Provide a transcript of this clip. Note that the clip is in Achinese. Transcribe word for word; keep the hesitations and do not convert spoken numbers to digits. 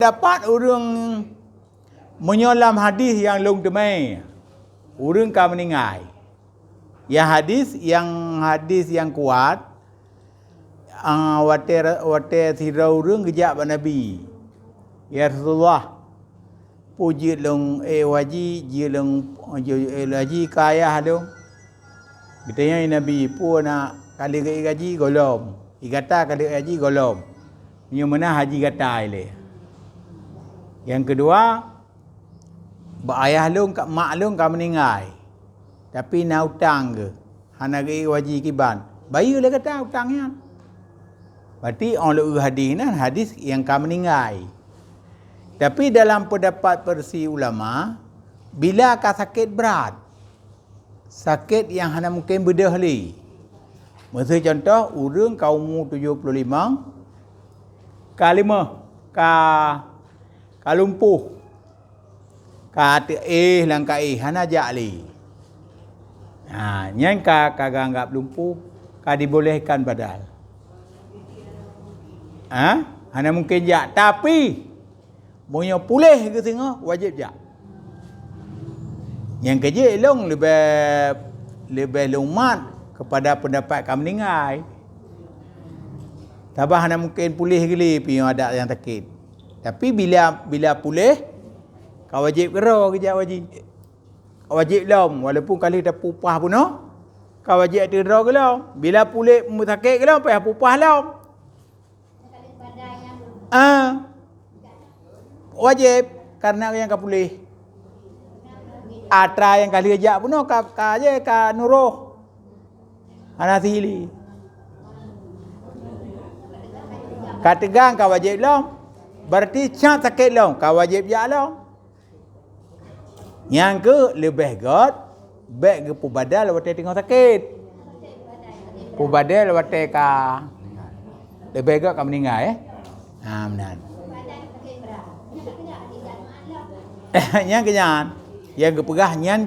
Dapat ureuëng meunyoe lam hadis nyang lôn teumé, ureuëng ka meuninggai. Ya hadis, nyang hadis nyang kuat, ah, watée, watée sidroe ureuëng geujak bak Nabi, "Ya Rasulullah, peue jeuet lôn, eh, waji, jeuet lôn, jeuet, eh, waji keu ayah lôn?" Geutanyong Nabi, "Peue na ka lheueh gaji gohlom? Di gata ka lheueh gaji gohlom? Meunyoe meunan haji gata ilée." Nyang keudua, "Bak ayah lôn ka, mak lôn ka meuninggai, tapi na utang geuh, hana geuék waji kiban. Bayeue lé gata utang nyan." Berarti óh lheueh hadis nyan, hadis nyang ka meuninggai. Tapi dalam pendapat versi ulama, bila ka sakét brat, sakét nyang hana mungken beudôh lé. Miseu contoh, ureuëng ka umu tujoh ploh limong, ka leumoh, ka, ka lumpuh, ka teuéh lam kaéh, hana jak lé. Ha, nyan ka, ka geuanggab lumpuh, ka dibolehkan badal. Ha? Hana mungken jak. Tapi, meunyoe puléh geuh singoh, wajéb jak. Nyang keujeuet lôn leubeh, leubeh lôn mat keupada peundapat ka meuninggai. Sabab hana mungken puléh geuh lé pih nyoe adat nyang sakét. Tapi bila, bila puléh, ka wajéb keudroe geujak waji. Ka wajéb lom, walaupun ka lheueh tapeuupah bunoe, ka wajéb ateueh droe geuh lom. Bila puléh meusakét geuh lom, payah peuupah lom. Ah, wajéb, karena nyang ka puléh. Atra nyang ka lheueh jak bunoe ka, ka je ka nuroh. Hana sihili. Ka teugang ka wajéb lom. Berarti cap sakét lom, ka wajéb jak lom. Nyang keu leubeh göt, bék geupeubadal watée teungoh sakét. Peubadal watée ka leubeh göt ka meuninggai, eh. Ha, meunan. Nyang keu nyan, nyang geupeugah nyan